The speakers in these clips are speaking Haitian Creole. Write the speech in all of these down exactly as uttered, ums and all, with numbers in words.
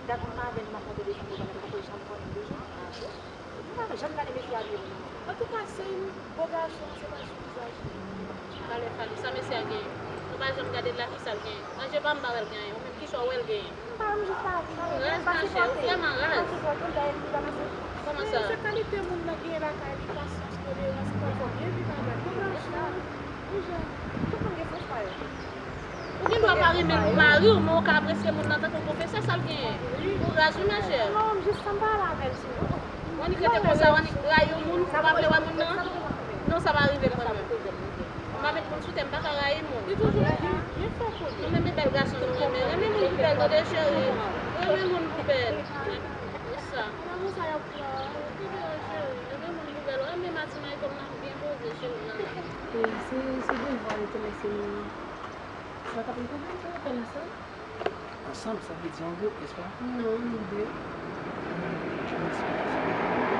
Gad yon avè m ap monte desann, m pa janm konnen deja. M pa janm gade mesye a vye moun. Antouka, se yon bo gason, se pa sou vizaj li. Valè fali, sa mesye a genyen? Nou pa janm gade l la, kisa l genyen? Nan je pa m, m pa wè l gen anyen. Ou menm, kisa w wè l genyen? M pa wè m jis pa vin. Ou raz, machè, ou vrèman raz. Kòman sa? Se kalite moun nan genyen lakay li, pasyans, tolerans, li pa fò byen viv avè l. Ou raz, ou jan, tout moun gen sans pa yo. Ou gen dwa pa renmen mari w, men ou ka apresye moun nan tankou pwofesè, sa l genyen? Ou raz wi, machè. Non, m jis sanm pale avè l sou. W annik rete konsa, w annik rayi yon moun, ou pa vle wè moun nan? Non, sa pa rive mwen menm. M pa met moun sou tè, m pa ka rayi moun. Li toujou byen fè konnen. Nou menm e bèl gason nou renmen. Renmen moun pou bèl, tande cheri. Renmen moun pou bèl. Sa. Renmen moun pou bèl, cheri. Renmen moun pou bèl. Renmen matinay kòm nan byen poze, cheri. E se, se devwa li te lese nou. Sa t ap rekonpanse w fè nan sa? Ansanm, sa vle di an gwoup, nèspa? Non, nou de.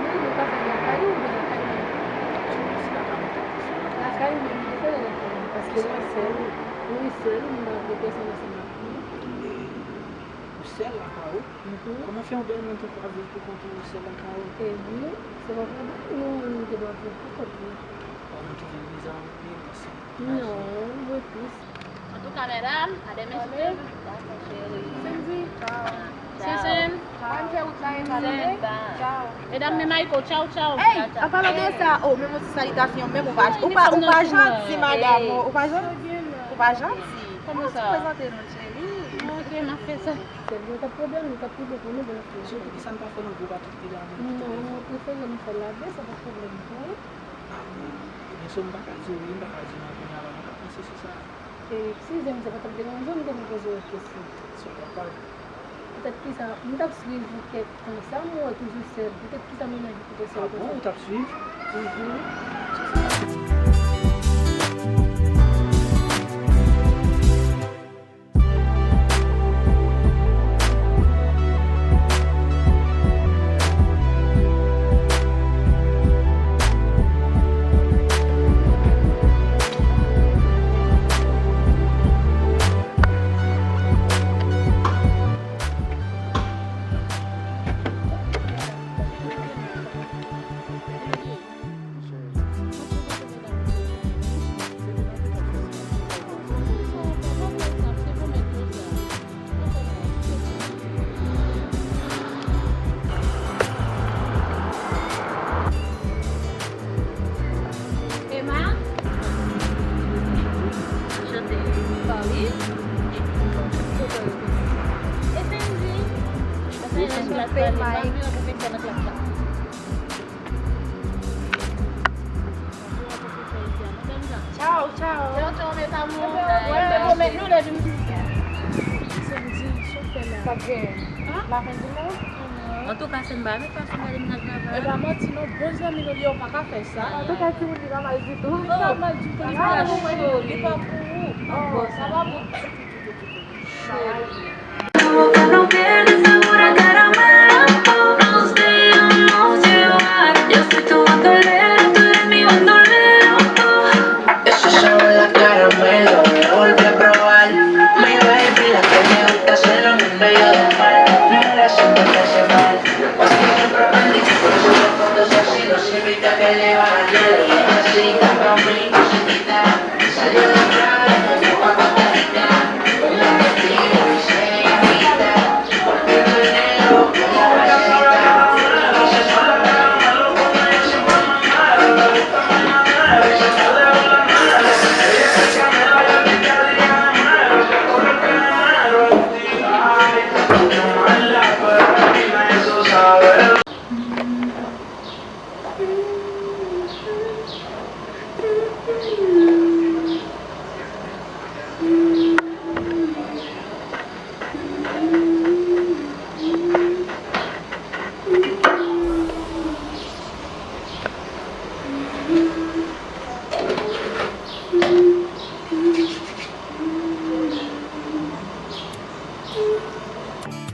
Wi, nou ka fè lakay ou oubyen lakay mwen? Lakay mwen, m prefere lakay mwen, paske mwen sèl, mwen sèl, m pa vle pèsonn ansanm ak mwen. E ou sèl lakay ou? Mhm. Kòman fè yon bèl moun tankou w ap viv pou kont ou, ou sèl lakay ou? E wi, se pa pwoblèm, nou, nou te dwe viv pou kont nou. Bon, nou twouve l bizarre anpil, paske... Non, mwen plis. Antouka, medam, a demain si Dye vle. Dakò, cheri. Sendy. Tchaw. Sensen. Ann fè wout la, e pa tande. Tchaw. Medam, men Mayko, tchaw, tchaw. Ey, an palan de sa, oh, menm yon ti salitasyon, menm ou pa, ou pa, ou pa janti, madam, oh, ou pa janti, ou pa janti. Kòman sa? Prezante nou, cheri. Ok, m ap fè sa. Sèl yo t ap pwoblèm, li t ap pi bon pou nou, bon, ok. Sitou ki sa n pa fè nan gwoup a tout piga moun. Non, mwen prefere m fè l la de, sa pa pwoblèm pou ou. Ah, bon. Ebyen, so m pa ka di w wi, m pa ka di w non, kounye a la, mwen ka panse sou sa. E, eskize m, sa pa t ap deranje w, m te vin poze w yon kesyon. Sa w kapab. Poutèt ki sa, m t ap swiv ou kèk tan sa, m wè w toujou sèl. Poutèt ki sa mennaj ou kite w sèl konsa? Ah bon, ou t ap swiv? Mhm. Emma? Anchante. Paris? E Sendy? Paske nan klas la, li pa vle pwofesè nan klas la. Tchaw, tchaw. Tchaw, tchaw, mes amours. Mwen te pwomèt nou lè di m. Sendy, sa w fè la? Sa k gen? Lafen di nou? Antouka, Sendy, pa met fason gade m nan travay. E pa manti non, bon zanmi nou li, ou pa ka fè sa. Antouka, timoun, li pa mal ditou. Li pa mal ditou, li pa pou ou, li pa pou ou. Oh, sa pa bon ditou, ditou, ditou, ditou. Cheri. Tu boca no pierde sabor a caramelo, nos dejamos llevar. Yo soy tu bandolero, tú eres mi bandolero. Esa sabor a caramelo, lo volví a probar. Mi baby, la que me gusta hacerlo en medio del mar. No la siento que hace mal. Así que siempre aprendí que por eso las fotos así no significa que le bajan. Ella sí está pa' mí, cosita.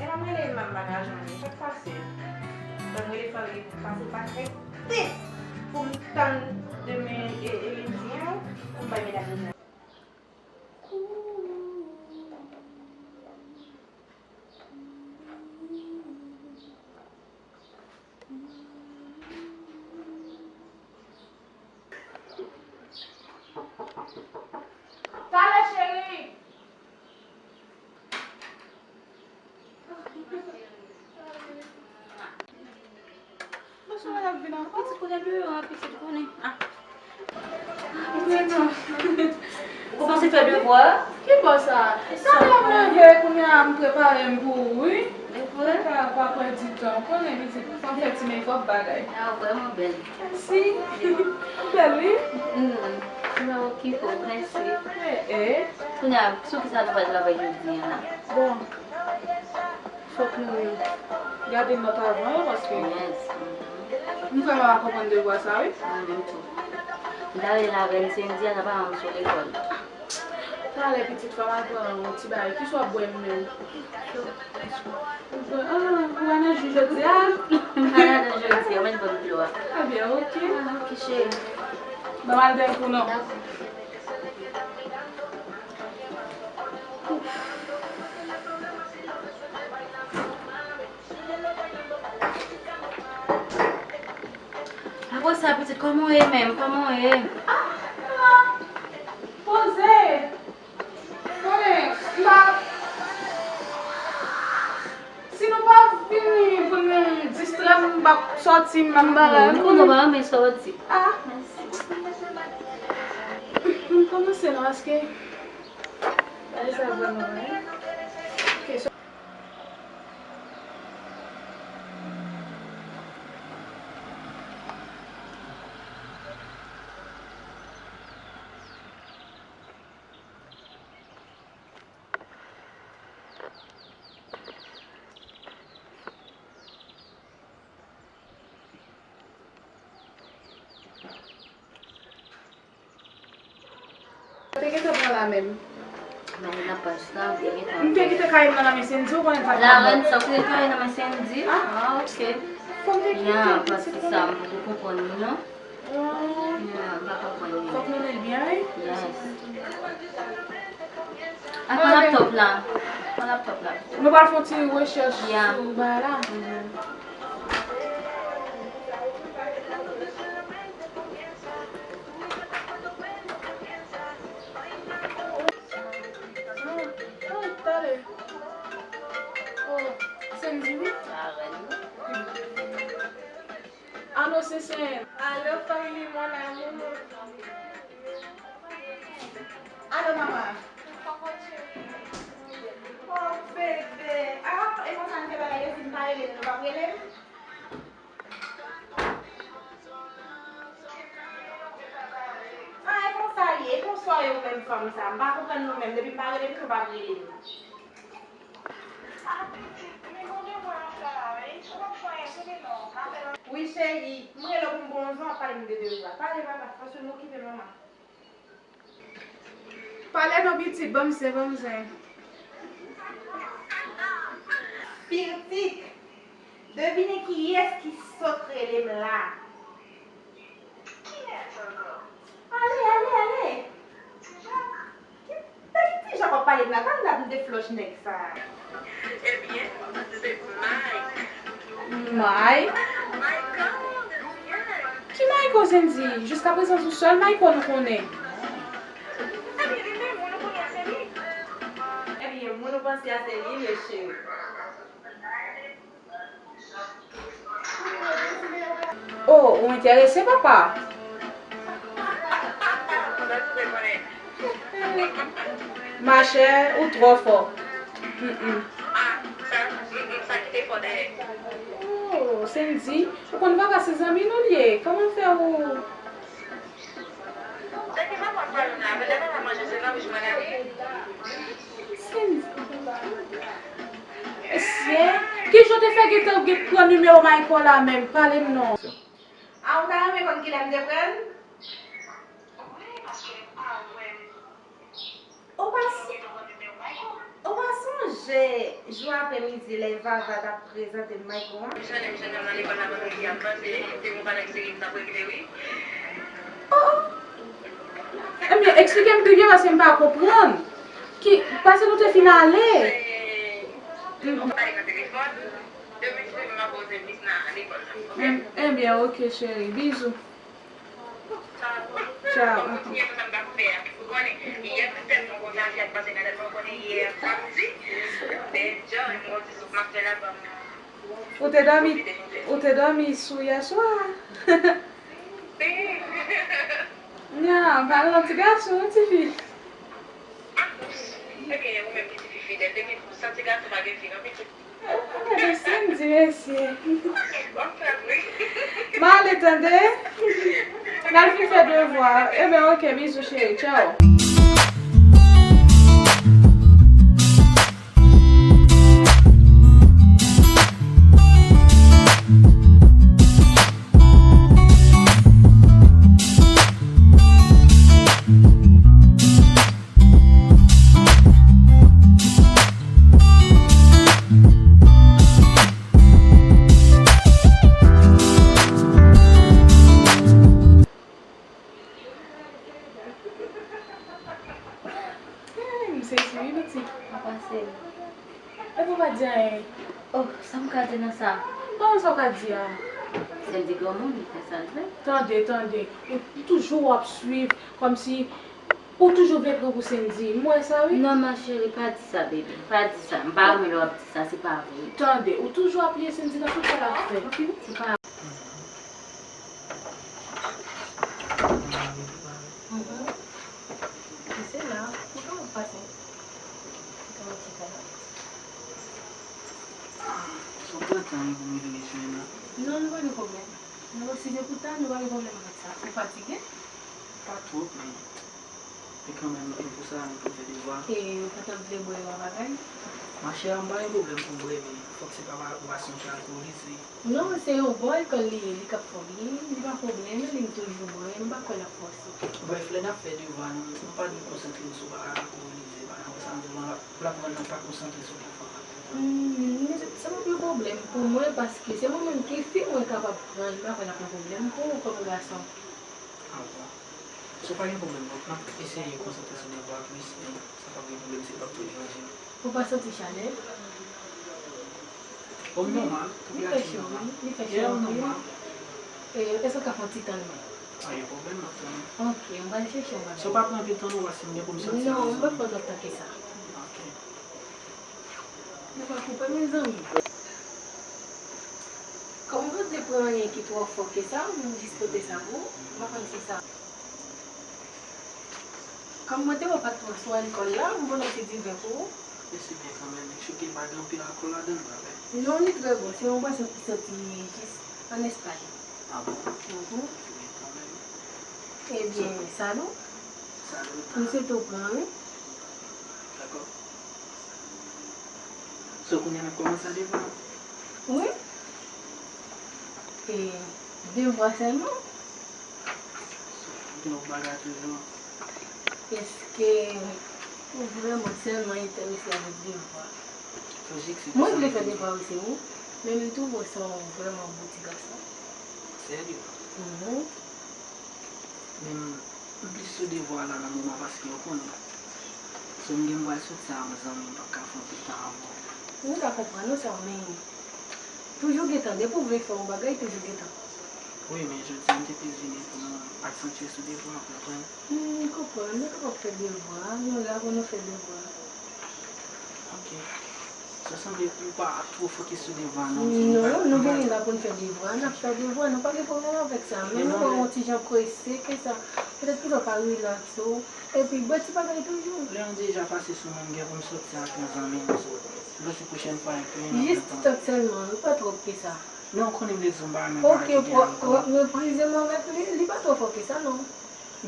E pa m rele m ap bagay jwenn li, sa k pase? Ban m rele fanmi li pou l pase pa kay tèt pou m tann demen e, e lendi an pou m bay medam yo. Sou mwen ap vin ankò. Pitit konnen deyò a, pitit konnen. Ah. Ah, pitit. Ou kòmanse fè devwa? Ki bò sa? Talè m leve, kounye a m prepare m pou ou, wi. Mwen pa, pa pran ditan. Ou konnen pitit, fò m fè ti makeup bagay. Ah, ou vrèman bèl. Mèsi. Ou bèl, wi. Mm. Mwen okipe w, mèsi. Eh, eh. Kounye a, sou ki sa nou pral travay jodi a la? Bon. Fòk nou gade nòt avan yo, paske m vrèman pa konprann devwa sa, wi. Mwen menm tou. M ta rele avè l, se m di a, n ap al sou lekòl. Talè, pitit, fò m al pran yon ti bagay. Kisa w ap bwè menm? Ah, ou pa nan jou jodi a? M pa nan jou jodi a, mwen ban m dlo a. Ah, byen, ok. Ah, ok, cheri. Ban m al dèyè pou nou. Dakò. Apre sa, pitit, kòman w ye menm? Kòman w ye? Ah, ah, poze. Konnen, m pa, si nou pa vini pou nou distrè m, m p ap sòti, m p ap bagay. Non, nou pa renmen sòti. Ah. M kòmanse non, paske bagay sa vrèman, wi. Te gentan pran la menm. Mwen nan pòs la, m te gentan. M te kite kay m nan men Sendy, ou konnen sa. Larenn, sa w te kite kay nan men Sendy? Ah. Ah, ok. Fò m te kite. Ya, paske sa, m poko konprann li, non. Oh. Ya, m pa konprann li. Fòk nou li l byen, wi. Yes. Ah, pran laptop la. Pran laptop la. Nou pral fè yon ti rechèch sou bagay la. Mhm. Oh, oh, talè. Oh, Sendy, wi. Alo, Sesen. Alo, Fanmi, mon amour. Alo, mama. Oh, bebe. Ah, e konsa n fè bagay yo, si m pa rele nou, nou p ap rele m? Ah, e konsa l ye, e bonswa yo menm fanm sa. M pa konprann nou menm, depi m pa rele nou, nou p ap rele nou. Wi, cheri, m rele w pou m ba w yon zon, w ap pale m de devwa. Pale, papa, paske m okipe, manman. Pale non pitit, ban m zen, ban m zen. Pitit, devine kiyès ki sot rele m la. Kiyès ankò? Ale, ale, ale. Ti Jak. Ki, ki Ti Jak w ap pale m la? Tann la m deflòch nèg sa. Ebyen, se Mike. Mike? Michael, yes. Ki Michael, Sendy? Jiskaprezan se yon sèl Michael nou konnen. Ebyen, li menm, moun ou konnen a, se li. Ebyen, moun ou panse a, se li, mesye. Oh, ou enterese, papa? Machè, ou twò fò. Mm, mm. Oh, Sendy, ou konn papa se zanmi nou l ye. Kòman fè ou Sendy. Mesye, kijan w te fè gentan gen pran nimewo Michael la menm? Pale m non. A, ou ta renmen konn kilè m te pran l? Ou pa s-, ou pa sonje jou aprèmidi lè Vava t ap prezante m Michael an? M sonnen m jennonm nan lekòl la vandredi ap pase, li te gon bagay serye m t ap regle, wi. Oh, oh. Ebyen, eksplike m pi byen paske m pa konprann. Ki, paske nou te fin ale. M pale nan telefòn. Demen se demen m ap poze m vin nan lekòl la, oke? Ebyen, oke, cheri. Bizou. Tchao. Tchao. Fò m kontinye pou sa m t ap fè a. Ou konnen, yè m tèlman kontan avè l paske gade m konnen yè samdi. Bèl jan, m gon ti soup m ap fè la ban m. Ou te dòmi, ou te dòmi sou yè swa? Nya, pale yon ti gason, yon ti fi. Ou gade Sendy, mesye. M ale tande. M al fin fè devwa. Ebyen, oke, bizou, cheri. Tchaw. Hey, m sezi wi pitit. Apa se? Epi w pa di anyen. Oh, sa m ka di nan sa? Kòman sa w ka di a? Sendy granmoun, li fè sa l vle. Tande, tande. Ou toujou w ap swiv, kòmsi ou toujou vle pran pou Sendy. M wè sa wi. Non, ma chérie, pa di sa, bebe. Pa di sa. M pa renmen lè w ap di sa, se pa vre. Tande, ou toujou apiye Sendy nan tout sa l ap fè. Se pa Mhm. E se la, ou ka pase. Ou ka pase la. Sou pran tan pou m rive jwenn ou. Non, nou pa gen pwoblèm. Nou, si se pou tan, nou pa gen pwoblèm avèk sa. Ou fatige? Pa twòp, men, men kanmenm, e pou sa, nou pou fè devwa. E ou pa t ap vle bwè yon bagay? Machè, m pa gen pwoblèm pou bwè, men fòk se pa bwa-, bwason ki alkolize. Non, se yon bon alkòl li ye, li k ap fè w byen, li pa pwoblèm, li m toujou bwè, m pa kwè l ap fòse. Brèf, lè n ap fè devwa nou, nou pa dwe konsantre nou sou bagay alkolize, pa egzanp, sa m di w lan, l ap, l ap rann nou pa konsantre sou devwa. Hmm, men sa pa gen pwoblèm pou mwen, paske se mwen menm ki fi, mwen kapab pran l, m pa kwè l ap gen pwoblèm pou ou kòm gason. Ah bon? So, pa gen pwoblèm, donk, n ap eseye konsantre sou devwa plis, men sa p ap gen pwoblèm si l p ap twò deranje m. Ou pa santi chalè? Oh, nòmal. Li fè cho, wi. Li fè cho anpil. E, èske w ka fè yon ti tann mwen? Pa gen pwoblèm, m ap tann ou. Ok, m pral chèche yon bagay. So, pa pran anpil tan non, paske m gen pou m sòti. Non, m p ap pran twòp tan ke sa. Ok. Nou pa koupe, mezanmi. Kòm ou pa vle pran anyen ki twò fò ke sa, m jis pote sa pou ou. M pa konn si sa. Kòm mwen te wè w pa t twò sou alkòl la, m volonte di vè pou ou. Mèsi byen kanmenm. Eksplike m, pa gen anpil alkòl ladan l, pa vre? Non, li trè bon. Se yon bwason ki soti jis ann Espay. Ah bon? Mhm. Byen kanmenm. Ebyen, salut. Salut. M swete w pran, wi. Dakò. So, kounye a n ap kòmanse a devwa? Wi. E devwa sèlman? Gen yon bagay toujou. Èske ou vrèman sèlman enterese avèk devwa? Lojik, se pou sa m vle. Mwen vle fè devwa osi, wi. Men m twouve w se yon vrèman bon ti gason. Serye? Mhm. Men m, m plis sou devwa la nan moman paske ou konnen. So m gen m pral soti a yon zanmi, m p ap ka fè anpil tan avè w. M ka konprann ou sa, men toujou gen tan. Depi w vle fè yon bagay, toujou gen tan. Wi, men jodi a m te plis vini pou nou aksantye sou devwa, w konprann? Hmm, m konprann. Nou kapab fè devwa. Nou la pou nou fè devwa. Ok. Sa sanble ou pa twò fokis sou devwa, non? Non, nou vini la pou n fè devwa. N ap fè devwa, nou pa gen pwoblèm avèk sa. Men nou wè yon ti jan prese ke sa. Petèt pou sa w pa rilaks ou. Epi, bwè ti bagay toujou. Lè yon deja pase sou mwen, m gen pou m soti ak yon zanmi m, so, m panse pwochèn fwa, epi, n ap jis ti tan sèlman, wi, pa twòp ke sa. Non, ou konnen m te di w m pa renmen bagay ki gen alkòl. Ok, w ap meprize mwen, men li, li pa twò fò ke sa, non.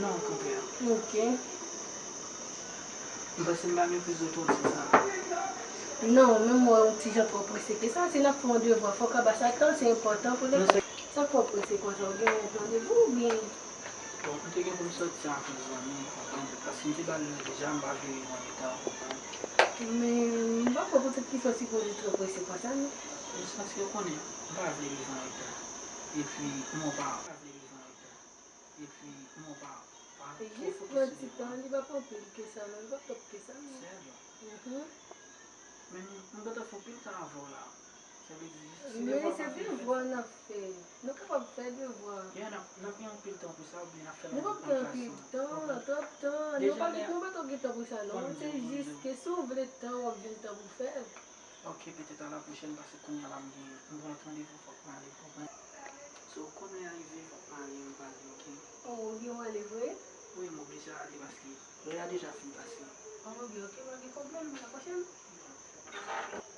Non, okontrè. Ok. M panse m pa meprize w twòp, se sa. Non, men m wè w ti jan twò prese ke sa. Si n ap fè yon devwa, fòk anba sa tan, se enpòtan pou lekòl. Sa k fè w prese konsa? Ou gen yon randevou oubyen? Bon, m te gen pou m soti ak yon zanmi, w konprann, paske m te ba l lè deja, m pa vle rive an reta, w konprann. Men, m pa kwè poutèt kisa w sipoze twò prese konsa, non. Jis paske w konnen, m pa vle rive an reta. Epi, m pa vle rive an reta. Epi, m pa, pa twò fokis sou devwa. Jis pran ti tan, li p ap anpil ke sa, non, li p ap twòp ke sa, non. Serye? Mhm. Men, m gentan fè anpil tan avè w la. Sa vle di, si devwa pa fin fèt. Men se devwa n ap fè. Nou kapab fè devwa. Ya, n ap, n ap gen anpil tan pou sa, oubyen n ap fè l an, an klas, non? Nou p ap gen anpil tan, twòp tan. Nou pa gen, nou pa twò gen tan pou sa, non. Se jis ke si w vle tan, w ap jwenn tan pou fè l. Ok, petèt a la pwochèn, paske kounye a la m gen yon lòt randevou, fòk m ale, w konprann? So, kounye a rive, fòk m ale, m pale, ok? Oh, ou gen w ale vre? Wi, m oblije ale paske lè a deja fin pase. Oh, ok, ok, pa gen pwoblèm, a la pwochèn.